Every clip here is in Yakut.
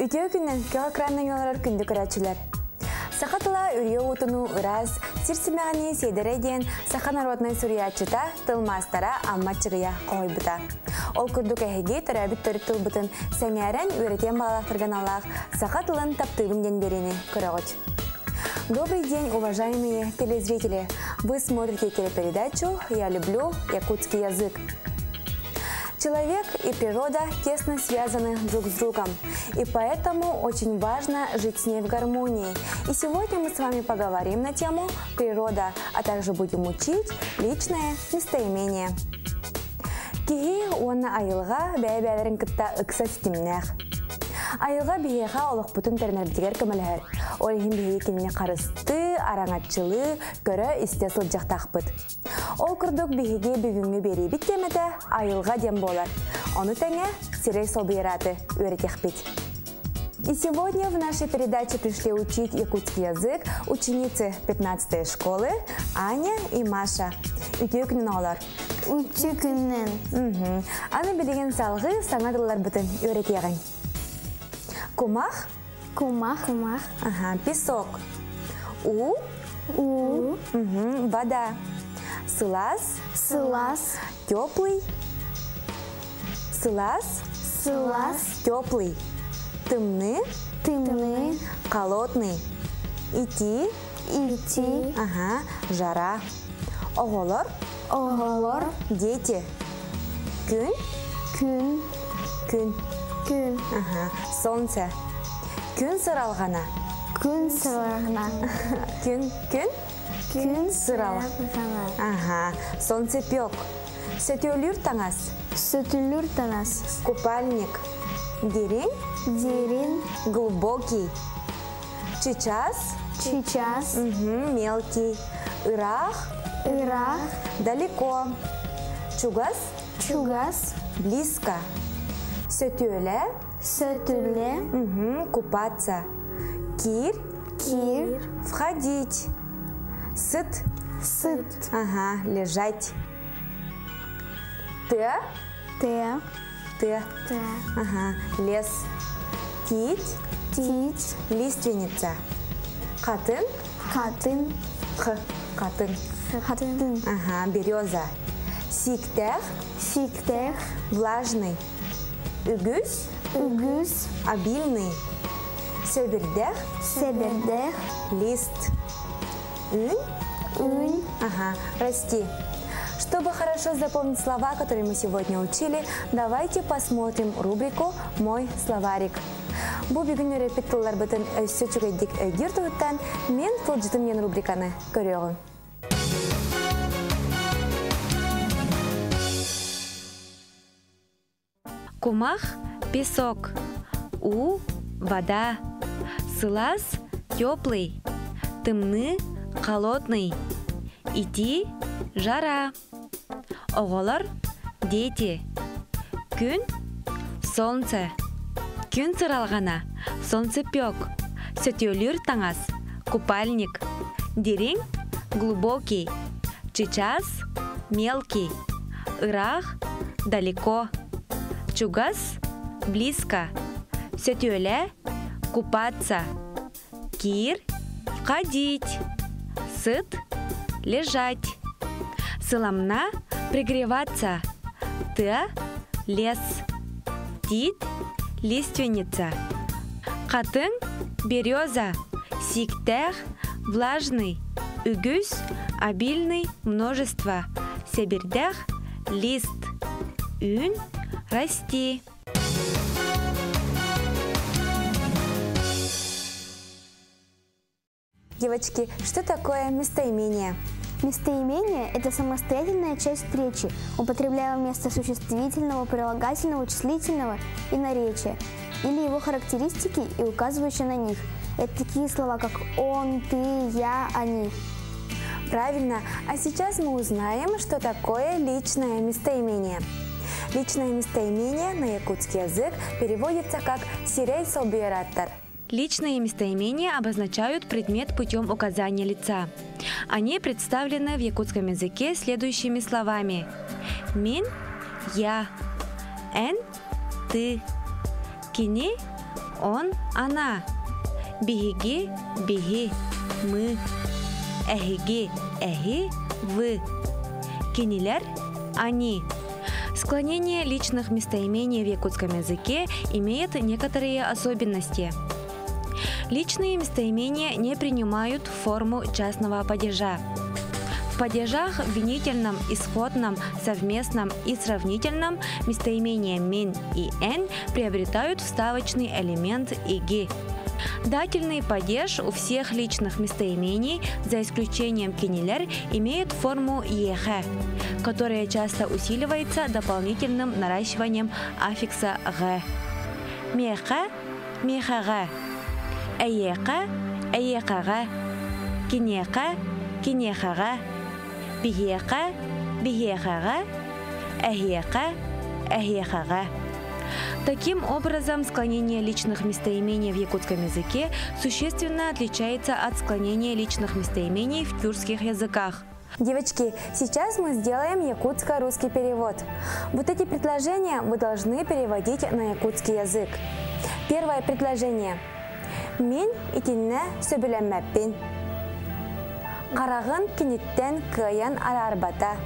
Үтүө күнүнэн күөх экранынан олорор күндү көрөөччүлэр. Саха тыла үрүйэ уутунуу ыраас, сир симэҕинии сиэдэрэй диэн саха народнай суруйааччыта, тыл маастара Амма Чыгыйа хоһуйбута. Ол курдук эһиги төрөөбүт төрүт тылбытын сэҥээрэн үөрэтиэн баҕалаахтарга аналлаах саха тылын таптыыбын диэн биэриини көрөҕүт. Добрый день, уважаемые телезрители! Вы смотрите телепередачу «Я люблю якутский язык». Человек и природа тесно связаны друг с другом, и поэтому очень важно жить с ней в гармонии. И сегодня мы с вами поговорим на тему «Природа», а также будем учить личное местоимение. Киһи уонна айылҕа бэйэ-бэйэлэрин кытта ыкса ситимнээх. Айылҕа биһиэхэ олохпутун тэринэрбитигэр көмөлөһөр. Ол иһин биһиги кинини харыстыы, араҥаччылыы, көрө-истэ сылдьыахтаахпыт. Ол курдук биһиги бүгүҥҥү биэриибит тиэмэтэ айылҕа диэн буолар. Ону тэҥэ сирэй солбуйарааты үөрэтиэхпит. И сегодня в нашей передаче пришли учить якутский язык ученицы 15 школы Аня и Маша. Үтүө күнүн оҕолор. Үтүө күнүн. Аны билигин салгыы саҥа тылларбытын үөрэтиэҕиҥ. Кумах. Кумах. Кумах. Ага, песок. У. У. Угу, вода. Сылаас. Сылаас. Теплый. Сылаас. Сылаас. Теплый. Тымныы. Тымныы. Холодный. Итии. Итии. Ага, жара. Оҕолор. Оҕолор. Дети. Күн. Күн. Күн. Күн. Ага, солнце. Күн сыралҕана. Күн сыралҕана. Күн, күн? Күн сыралҕана. Ага, солнцепек. Сөтүөлүүр таҥас. Сөтүөлүүр таҥас. Купальник. Дириҥ. Дириҥ. Глубокий. Чычаас. Чычаас. Угу, мелкий. Ыраах. Ыраах. Далеко. Чугас. Чугас. Близко. Сөтүөлээ. Сөтүөлээ. Угу, купаться. Киир. Киир. Входить. Сыт. Сыт. Ага, лежать. Тыа. Тыа. Тыа. Тыа. Ага, лес. Тиит. Тиит. Лиственница. Хатыҥ. Хатыҥ. Х. Хатыҥ. Хатыҥ. Ага, береза. Сииктээх. Сииктээх. Влажный. Үгүс. Үгүс. Обильный. Сэбирдэх. Сэбирдэх. Лист. Үүн. Үүн. Ага, расти. Чтобы хорошо запомнить слова, которые мы сегодня учили, давайте посмотрим рубрику «Мой словарик». Бу бүгүн үөрэппит тылларбытын өссө үчүгэйдик өйдүүр туһуттан мин тылдьытым диэн рубриканы көрүөҕүм. Кумах – песок, уу – вода, сылаас – теплый, тымныы – холодный, итии – жара, оҕолор – дети, күн – солнце, күн сыралҕана – солнцепек, сөтүөлүүр таҥас – купальник, дириҥ – глубокий, чычаас – мелкий, ыраах – далеко, чугас – близко, сөтүөлээ – купаться, киир – входить, сыт – лежать, сыламна – пригреваться, тыа – лес, тиит – лиственница, хатыҥ – береза, сииктээх – влажный, үгүс – обильный множество, сэбирдэх – лист, үүн – расти. Девочки, что такое местоимение? Местоимение – это самостоятельная часть речи, употребляемая вместо существительного, прилагательного, числительного и наречия, или его характеристики и указывающие на них. Это такие слова, как «он», «ты», «я», «они». Правильно. А сейчас мы узнаем, что такое личное местоимение. Личное местоимение на якутский язык переводится как «сирэй солбуйар ааттар». Личные местоимения обозначают предмет путем указания лица. Они представлены в якутском языке следующими словами. Мин – я, эн – ты, кини – Он, она. Биһиги, биһи, мы. Эһиги, эһи, вы. Кинилэр, они. Склонение личных местоимений в якутском языке имеет некоторые особенности. Личные местоимения не принимают форму частного падежа. В падежах винительном, исходном, совместном и сравнительном местоимения «мин» и «эн» приобретают вставочный элемент «иги». Дательный падеж у всех личных местоимений, за исключением кинилэр, имеет форму «ехэ», которая часто усиливается дополнительным наращиванием аффикса «ҕэ». Миэхэ, миэхэҕэ. Эйиэхэ, эйиэхэҕэ. Киниэхэ, киниэхэҕэ. Биһиэхэ, биһиэхэҕэ. Эһиэхэ, эһиэхэҕэ. Таким образом, склонение личных местоимений в якутском языке существенно отличается от склонения личных местоимений в тюркских языках. Девочки, сейчас мы сделаем якутско-русский перевод. Вот эти предложения вы должны переводить на якутский язык. Первое предложение. Мин итиннэ сөбүлэммэппин. Хараҕын киниттэн кыайан араарбата.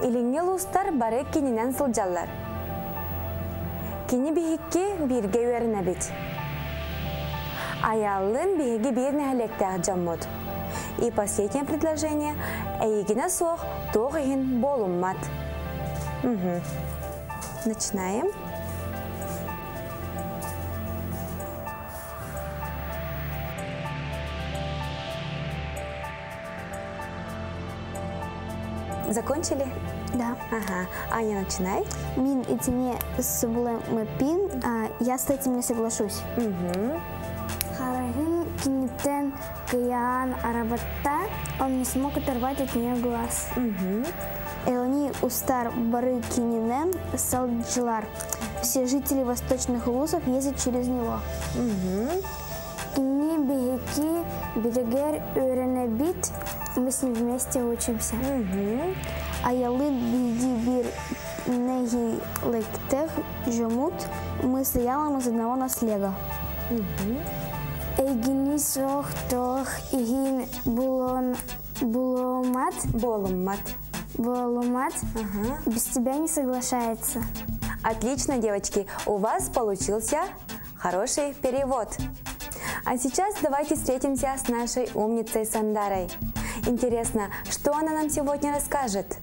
Илиҥҥи улуустар бары кининэн сылдьаллар. Кини биһикки бииргэ үөрэнэбит. Айааллыын биһиги биир нэһилиэктээх дьоммут. И последнее предложение эйигинэ суох туох иһин буолуммат. Угу. Начинаем. Закончили? Да. Ага. Аня, начинай. Мин итиннэ сөбүлэммэппин, а, я с этим не соглашусь. Угу. Хараҕын киниттэн кыайан араарбата, он не смог оторвать от нее глаз. Угу. Илиҥҥи улуустар бары кининэн сылдьаллар. Все жители восточных улусов ездят через него. Угу. Кини биһиги бииргэ үөрэнэбит, мы с ним вместе учимся. Угу. Айааллыын биһиги биир нэһилиэктээх дьоммут, мы с Айаалом из одного наслега. Угу. Эйигинэ суох туох иһин буолун буолуммат Буолуммат. Буолуммат Ага. без тебя не соглашается. Отлично, девочки, у вас получился хороший перевод. А сейчас давайте встретимся с нашей умницей Сандарой. Интересно, что она нам сегодня расскажет?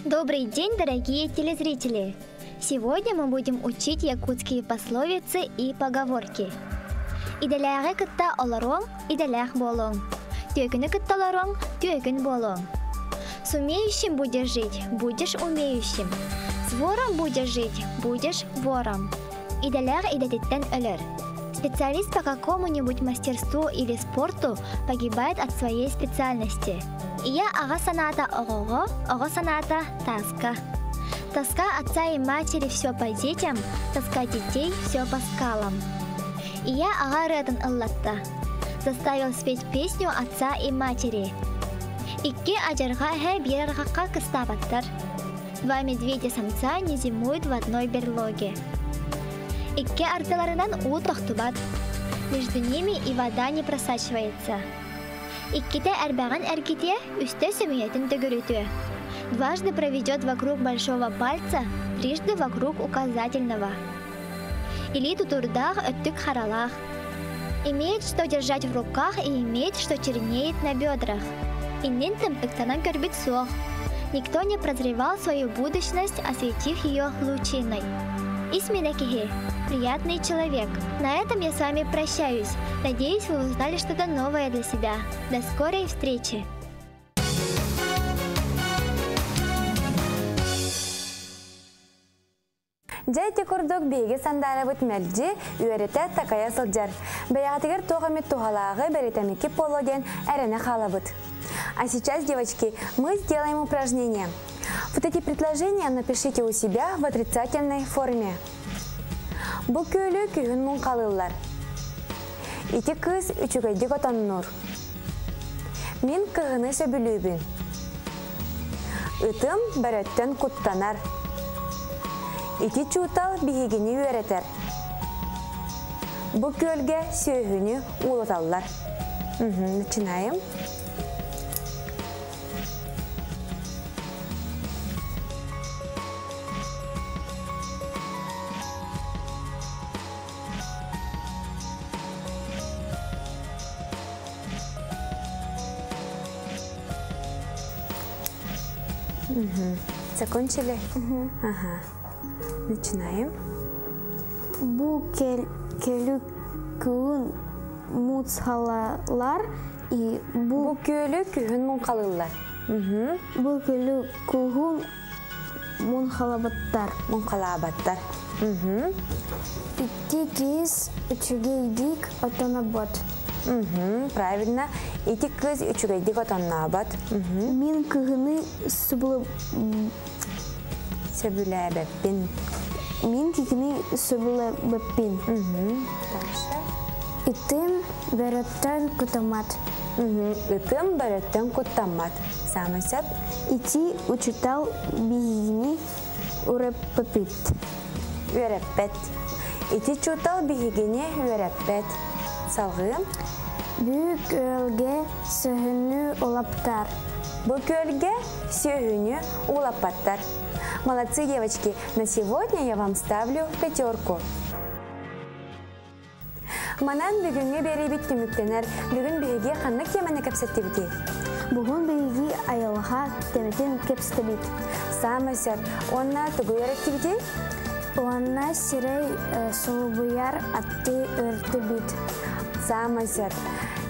Добрый день, дорогие телезрители! Сегодня мы будем учить якутские пословицы и поговорки. Идэлээҕи кытта олоруоҥ, идэлээх буолуоҥ. Түөкүнү кытта олоруоҥ, түөкүн буолуоҥ. С умеющим будешь жить, будешь умеющим. С вором будешь жить, будешь вором. Идэлээх идэтиттэн өлөр. Специалист по какому-нибудь мастерству или спорту погибает от своей специальности. Ийэ аҕа санаата оҕоҕо, оҕо санаата тааска. Тоска отца и матери все по детям, тоска детей все по скалам. Ийэ аҕа ырыатын ыллатта. Заставил спеть песню отца и матери. Икки адьырҕа эһэ биир арҕахха кыстаабаттар. Два медведя-самца не зимуют в одной берлоге. Икки ардыларынан уу тохтубат. Между ними и вода не просачивается. Иккитэ эрбэҕин эргитиэ, үстэ сөмүйэтин төгүрүтүө. Дважды проведет вокруг большого пальца, трижды вокруг указательного. Илии тутуурдаах өттүк харалаах. Имеет что держать в руках и имеет, что чернеет на бедрах. Иннин тымтыктанан көрбүт суох. Никто не прозревал свою будущность, осветив ее лучиной. Ис миинэ киһи, приятный человек. На этом я с вами прощаюсь. Надеюсь, вы узнали что-то новое для себя. До скорой встречи! Дьэ ити курдук биһиги Сандаарабыт мэлдьи үөрэтэ такайа сылдьар. Бэйэҕитигэр туох эмит туһалааҕы бэлиэтэммиккит буолуо диэн эрэнэ хаалабыт. А сейчас, девочки, мы сделаем упражнение. Вот эти предложения напишите у себя в отрицательной форме. Бу күөлү күһүн муҥхалыыллар. Ити кыыс үчүгэйдик отоннуур. Мин кыһыны сөбүлүүбүн. Ытым бөрөттөн куттанар. Ити чуутал биһигини үөрэтэр. Бу күөлгэ сүөһүнү уулаталлар. Начинаем. Угу. Закончили? Угу. Ага. Начинаем. Бу келү күн муцхалалар и бу Бу күөлү күһүн муҥхалыыллар. Угу. Бу күлү күһүн мунхалабаттар. Муҥхалаабаттар. Угу. Ити киис үчүгэйдик отонобот. Угу, правильно. Ити кыз үчүгэйдик отоннообот. Угу. Мин кыһыны сөбүлэ Сөбүлээбэппин. Мин кихини сөбүлээбэппин. Угу. Дальше. Ытым бөрөттөн куттаммат. Угу. Ытым бөрөттөн куттаммат. Саамай сөп. Ити учутал биһигини үөрэппэт. Үөрэппэт. Ити учуутал биһигини үөрэппэт. Салгыы. Бу күөлгэ сүөһүнү уулаппаттар. Бу күөлгэ сүөһүнү уулаппаттар. Молодцы, девочки. На сегодня я вам ставлю пятерку. Манан бүгүҥҥү биэриибит түмүктэнэр. Бүгүн биһиги ханнык теманы кэпсэттибитий? Бүгүн биһиги айылҕа тематын кэпсэттибит. Саамай сөп. Уонна тугу үөрэттибитий? Уонна сирэй солбуйар ааты үөрэттибит. Саамай сөп.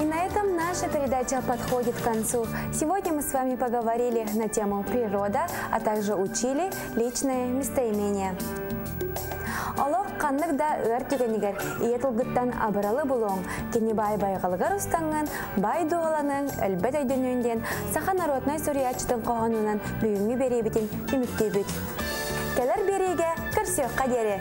И на этом наша передача подходит к концу. Сегодня мы с вами поговорили на тему природа, а также учили личное местоимение. Олох ханнык да ыар түгэнигэр ийэ тылгыттан абыралы булуоҥ, кини баай байҕалыгар устаҥҥын, баай дууһаланыаҥ, өлбөт өйдөнүөҥ диэн саха народнай суруйааччытын хоһоонунан бүгүҥҥү биэриибитин түмүктүүбүт. Кэлэр биэриигэ көрсүөххэ диэри!